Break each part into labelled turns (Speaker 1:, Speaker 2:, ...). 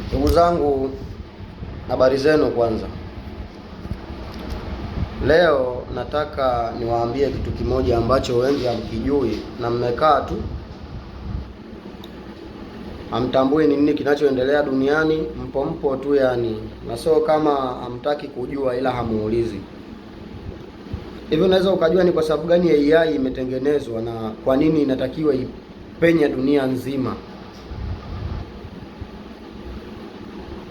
Speaker 1: Ndugu zangu, habari zenu kwanza. Leo nataka niwaambie kitu kimoja ambacho wengi hamkijui na mmekaa tu hamtambui ni nini kinachoendelea duniani, mpo mpo tu yani, na sio kama hamtaki kujua, ila hamuulizi. Hivi unaweza ukajua ni kwa sababu gani AI imetengenezwa na kwa nini inatakiwa ipenye dunia nzima?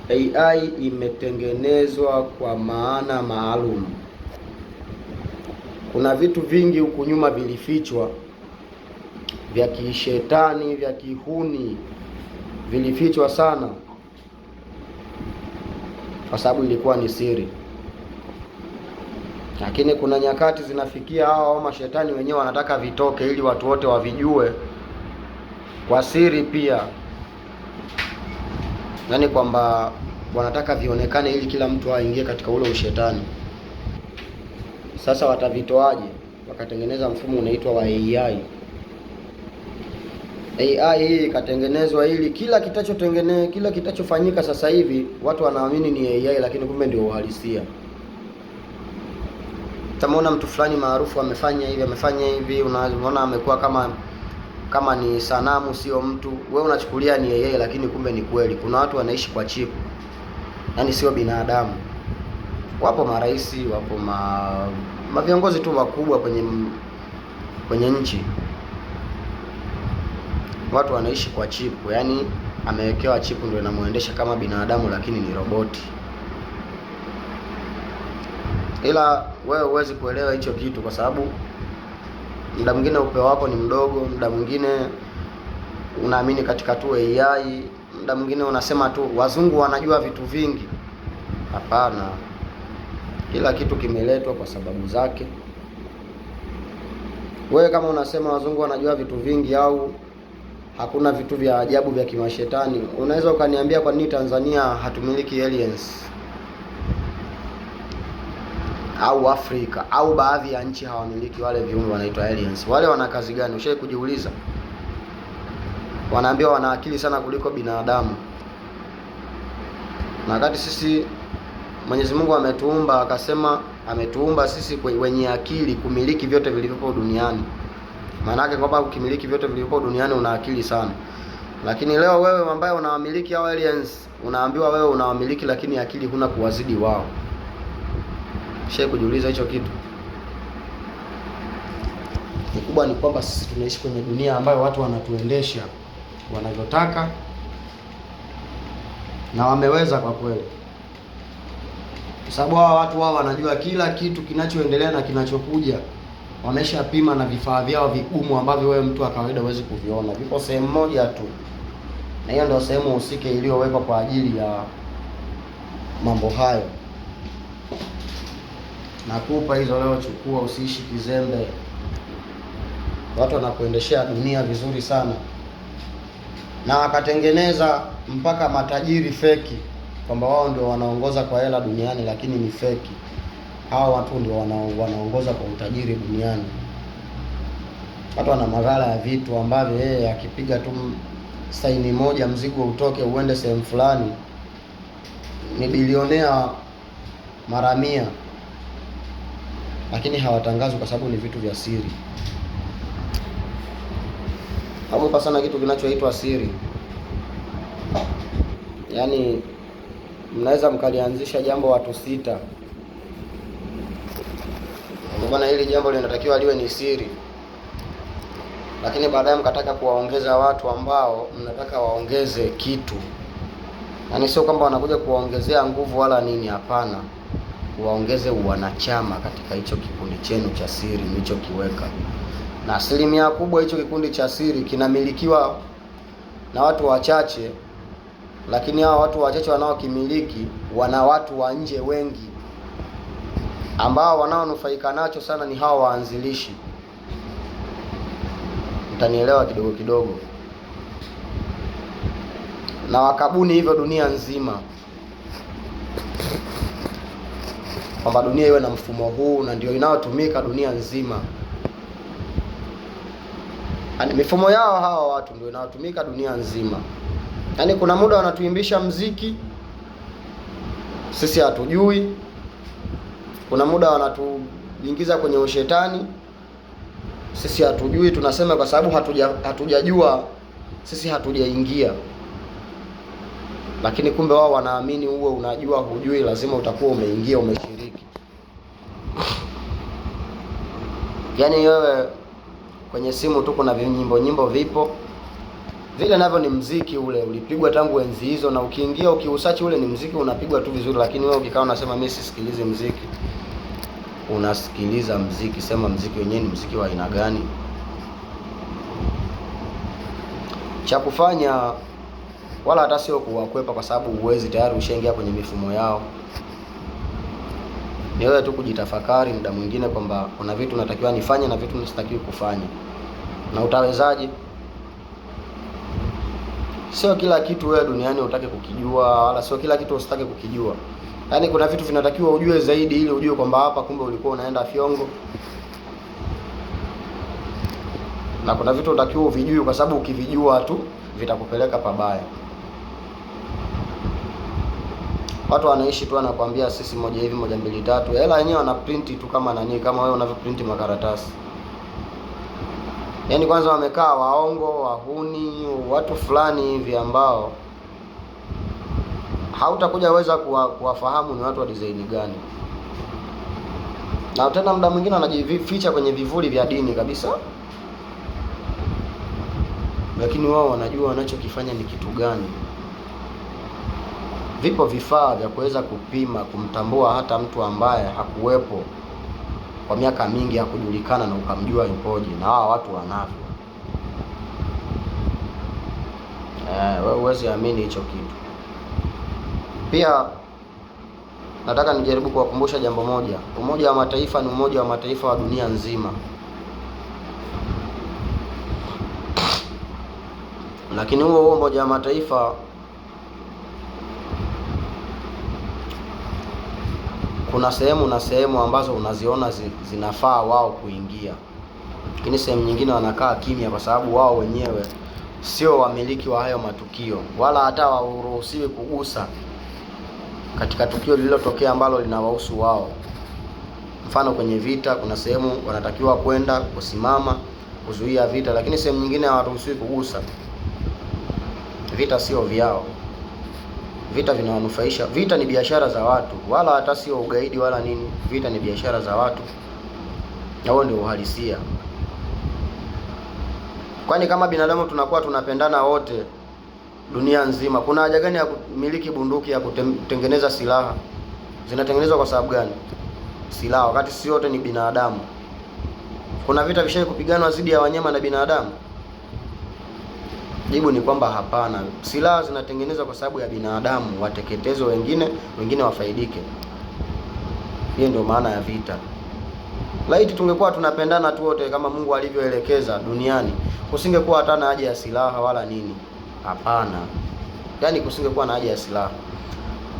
Speaker 1: AI imetengenezwa kwa maana maalum. Kuna vitu vingi huku nyuma vilifichwa, vya kishetani, vya kihuni, vilifichwa sana, kwa sababu ilikuwa ni siri. Lakini kuna nyakati zinafikia hao mashetani wenyewe wanataka vitoke ili watu wote wavijue kwa siri pia, yaani kwamba wanataka vionekane ili kila mtu aingie katika ule ushetani. Sasa watavitoaje? Wakatengeneza mfumo unaitwa wa AI. AI hii ikatengenezwa ili kila kitachotengene kila kitachofanyika sasa hivi watu wanaamini ni AI, lakini kumbe ndio uhalisia. Utamuona mtu fulani maarufu amefanya hivi, amefanya hivi, unaona amekuwa kama ni sanamu, sio mtu. We unachukulia ni AI, lakini kumbe ni kweli. Kuna watu wanaishi kwa chip, yaani sio binadamu. Wapo marais, wapo maviongozi tu wakubwa kwenye nchi, watu wanaishi kwa chipu, yaani amewekewa chipu ndio inamuendesha kama binadamu, lakini ni roboti. Ila wewe huwezi kuelewa hicho kitu kwa sababu muda mwingine upeo wako ni mdogo, muda mwingine unaamini katika tu AI, muda mwingine unasema tu wazungu wanajua vitu vingi. Hapana, kila kitu kimeletwa kwa sababu zake. Wewe kama unasema wazungu wanajua vitu vingi au hakuna vitu vya ajabu vya kimashetani, unaweza ukaniambia kwa nini Tanzania hatumiliki aliens au Afrika au baadhi ya nchi hawamiliki wale viumbe wanaitwa aliens? Wale wana kazi gani? Ushawahi kujiuliza? Wanaambiwa wana akili sana kuliko binadamu, na wakati sisi Mwenyezi Mungu ametuumba akasema, ametuumba sisi wenye akili kumiliki vyote vilivyopo duniani. Maana yake kwamba ukimiliki vyote vilivyopo duniani una akili sana. Lakini leo wewe ambaye unawamiliki hao aliens, unaambiwa wewe unawamiliki, lakini akili huna kuwazidi wao. Ushawahi kujiuliza hicho kitu? Kikubwa ni kwamba sisi tunaishi kwenye dunia ambayo watu wanatuendesha wanavyotaka na wameweza kwa kweli, kwa sababu hawa watu wao wanajua kila kitu kinachoendelea na kinachokuja. Wameshapima na vifaa vyao vigumu ambavyo wewe mtu wa kawaida huwezi kuviona, vipo sehemu moja tu, na hiyo ndio sehemu husika iliyowekwa kwa ajili ya mambo hayo. Nakupa hizo leo, chukua, usiishi kizembe. Watu wanakuendeshea dunia vizuri sana, na wakatengeneza mpaka matajiri feki kwamba wao ndio wanaongoza kwa hela duniani, lakini ni feki. Hawa watu ndio wanaongoza kwa utajiri duniani. Watu wana maghala ya vitu ambavyo yeye akipiga tu saini moja mzigo utoke uende sehemu fulani, ni bilionea mara 100, lakini hawatangazwi kwa sababu ni vitu vya siri. Naogopa sana kitu kinachoitwa siri. Yaani mnaweza mkalianzisha jambo watu 6, bwana, hili jambo linatakiwa liwe ni siri, lakini baadaye mkataka kuwaongeza watu ambao mnataka waongeze kitu. Yaani sio kwamba wanakuja kuwaongezea nguvu wala nini, hapana, waongeze uwanachama katika hicho kikundi chenu cha siri mlichokiweka. Na asilimia kubwa hicho kikundi cha siri kinamilikiwa na watu wachache, lakini hao watu wachache wanaokimiliki wana watu wa nje wengi ambao wanaonufaika nacho sana ni hao waanzilishi. Mtanielewa kidogo kidogo. Na wakabuni hivyo dunia nzima kwamba dunia iwe na mfumo huu, na ndio inayotumika dunia nzima. Yaani mifumo yao hawa watu ndio inayotumika dunia nzima. Yaani kuna muda wanatuimbisha mziki sisi hatujui, kuna muda wanatuingiza kwenye ushetani sisi hatujui. Tunasema kwa sababu hatujajua, sisi hatujaingia, lakini kumbe wao wanaamini uwe unajua hujui, lazima utakuwa umeingia, umeshiriki. Yaani wewe kwenye simu tu kuna nyimbo nyimbo vipo vile, navyo ni mziki ule ulipigwa tangu enzi hizo, na ukiingia ukiusachi ule ni mziki unapigwa tu vizuri, lakini wewe ukikaa unasema mimi sisikilizi mziki, unasikiliza mziki. Sema mziki wenyewe ni mziki wa aina gani? Cha kufanya wala hata sio kuwakwepa, kwa sababu huwezi, tayari ushaingia kwenye mifumo yao. Ni wewe tu kujitafakari muda mwingine kwamba kuna vitu natakiwa nifanye na vitu nisitakiwi kufanya. Na utawezaje? Sio kila kitu wewe duniani utake kukijua, wala sio kila kitu usitake kukijua. Yaani kuna vitu vinatakiwa ujue zaidi ili ujue kwamba hapa kumbe ulikuwa unaenda fyongo, na kuna vitu unatakiwa uvijue, kwa sababu ukivijua tu vitakupeleka pabaya. Watu wanaishi tu, wanakuambia sisi moja hivi moja mbili tatu, hela yenyewe wana print tu kama nani, kama wewe unavyo print makaratasi. Yaani kwanza wamekaa waongo, wahuni, watu fulani hivi ambao hautakuja weza kuwafahamu ni watu wa design gani. Na tena muda mwingine wanajificha kwenye vivuli vya dini kabisa, lakini wao wanajua wanachokifanya ni kitu gani. Vipo vifaa vya kuweza kupima, kumtambua hata mtu ambaye hakuwepo kwa miaka mingi, hakujulikana na ukamjua yupoje, na hawa watu wanavyo. Wewe huwezi amini hicho kitu. Pia nataka nijaribu kuwakumbusha jambo moja. Umoja wa Mataifa ni umoja wa mataifa wa dunia nzima, lakini huo huo Umoja wa Mataifa kuna sehemu na sehemu ambazo unaziona zinafaa wao kuingia, lakini sehemu nyingine wanakaa kimya, kwa sababu wao wenyewe sio wamiliki wa hayo matukio, wala hata hawaruhusiwi kugusa katika tukio lililotokea ambalo linawahusu wao. Mfano, kwenye vita kuna sehemu wanatakiwa kwenda kusimama kuzuia vita, lakini sehemu nyingine hawaruhusiwi kugusa. Vita sio vyao, vita vinawanufaisha. Vita ni biashara za watu, wala hata sio ugaidi wala nini. Vita ni biashara za watu, na huo ndio uhalisia. Kwani kama binadamu tunakuwa tunapendana wote dunia nzima, kuna haja gani ya kumiliki bunduki ya kutengeneza silaha? Zinatengenezwa kwa sababu gani silaha, wakati si wote ni binadamu? Kuna vita vishai kupiganwa dhidi ya wanyama na binadamu? Jibu ni kwamba hapana. Silaha zinatengenezwa kwa sababu ya binadamu, wateketezwe wengine, wengine wafaidike. Hiyo ndio maana ya vita. Laiti tungekuwa tunapendana tu wote kama Mungu alivyoelekeza duniani, kusingekuwa hata na haja ya silaha wala nini. Hapana, yaani kusingekuwa na haja ya silaha.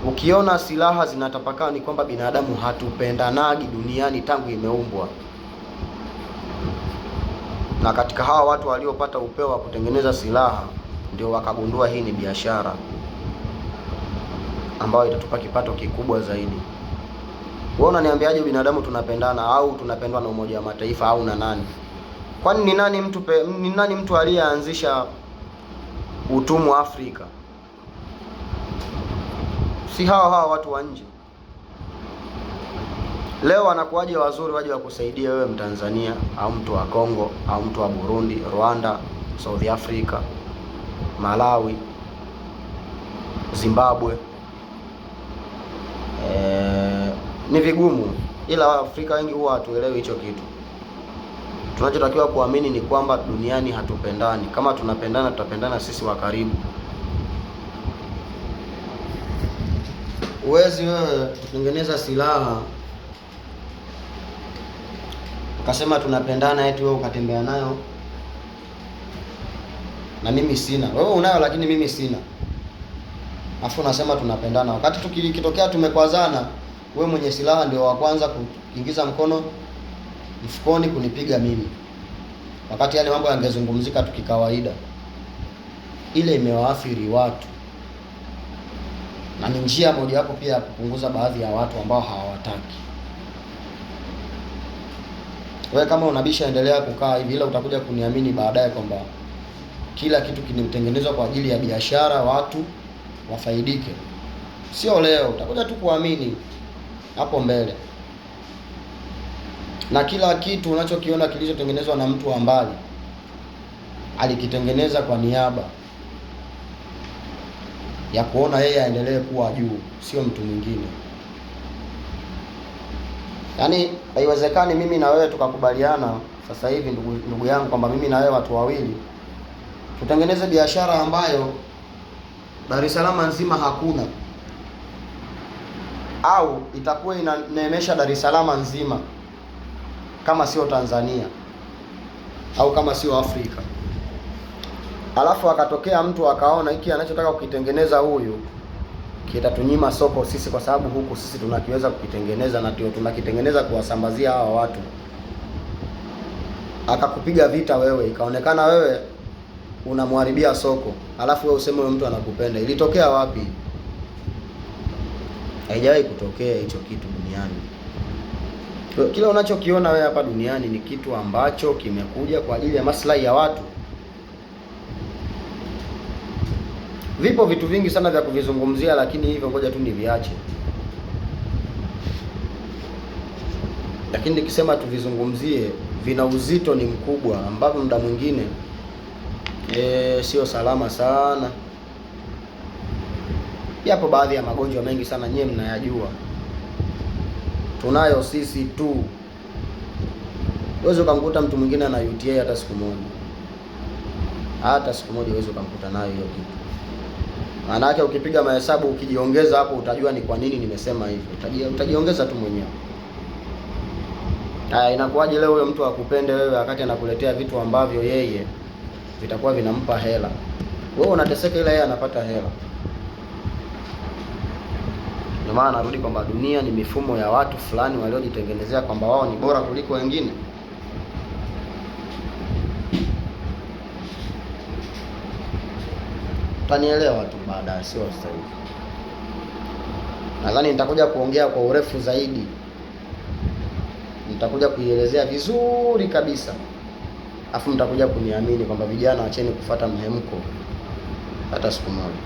Speaker 1: Ukiona silaha zinatapakaa ni kwamba binadamu hatupendanagi duniani tangu imeumbwa. Na katika hawa watu waliopata upeo wa kutengeneza silaha ndio wakagundua hii ni biashara ambayo itatupa kipato kikubwa zaidi. Wewe unaniambiaje binadamu tunapendana au tunapendwa na Umoja wa Mataifa au na nani? Kwani ni nani mtu ni nani mtu aliyeanzisha utumwa Afrika? Si hawa hawa watu wa nje? Leo wanakuwaje wazuri waje wakusaidie wewe Mtanzania au mtu wa Kongo au mtu wa Burundi, Rwanda, South Africa, Malawi, Zimbabwe? Ni vigumu, ila Waafrika wengi huwa hatuelewi hicho kitu. Tunachotakiwa kuamini ni kwamba duniani hatupendani. Kama tunapendana, tutapendana sisi wa karibu. Huwezi wewe kutengeneza silaha ukasema tunapendana eti wewe ukatembea nayo na mimi sina. Wewe unayo lakini mimi sina, afu unasema tunapendana, wakati tukitokea tumekwazana, wewe mwenye silaha ndio wa kwanza kuingiza mkono mfukoni kunipiga mimi, wakati yale mambo yangezungumzika tu kikawaida. Ile imewaathiri watu na ni njia mojawapo pia ya kupunguza baadhi ya watu ambao hawawataki. Wewe kama unabisha, endelea kukaa hivi, ila utakuja kuniamini baadaye kwamba kila kitu kimetengenezwa kwa ajili ya biashara, watu wafaidike. Sio leo, utakuja tu kuamini hapo mbele. Na kila kitu unachokiona kilichotengenezwa na mtu wa mbali alikitengeneza kwa niaba ya kuona yeye aendelee kuwa juu, sio mtu mwingine. Yaani haiwezekani mimi na wewe tukakubaliana sasa hivi, ndugu yangu, kwamba mimi na wewe watu wawili tutengeneze biashara ambayo Dar es Salaam nzima hakuna, au itakuwa inaneemesha Dar es Salaam nzima kama sio Tanzania au kama sio Afrika. Alafu akatokea mtu akaona hiki anachotaka kukitengeneza huyu kitatunyima soko sisi, kwa sababu huku sisi tunakiweza kukitengeneza na ndio tunakitengeneza kuwasambazia hawa watu. Akakupiga vita wewe, ikaonekana wewe unamharibia soko, alafu wewe useme huyo mtu anakupenda. Ilitokea wapi? Haijawahi kutokea hicho kitu duniani. Kila unachokiona wewe hapa duniani ni kitu ambacho kimekuja kwa ajili ya maslahi ya watu. Vipo vitu vingi sana vya kuvizungumzia, lakini hivyo ngoja tu niviache. Lakini nikisema tuvizungumzie, vina uzito ni mkubwa, ambapo muda mwingine sio salama sana. Yapo baadhi ya magonjwa mengi sana nyie mnayajua, tunayo sisi tu. Huwezi ukamkuta mtu mwingine ana UTI hata siku moja, hata siku moja huwezi ukamkuta nayo hiyo kitu. Maana yake ukipiga mahesabu ukijiongeza hapo utajua ni kwa nini nimesema hivyo. Utajiongeza tu mwenyewe. Haya, inakuwaje leo huyo mtu akupende wewe wakati anakuletea vitu ambavyo yeye vitakuwa vinampa hela? Wewe unateseka ila yeye anapata hela. Ndio maana narudi kwamba dunia ni mifumo ya watu fulani waliojitengenezea kwamba wao ni bora kuliko wengine. Utanielewa tu baadaye, sio sasa hivi. Nadhani nitakuja kuongea kwa urefu zaidi, nitakuja kuielezea vizuri kabisa, afu mtakuja kuniamini kwamba vijana, acheni kufuata mhemko hata siku moja.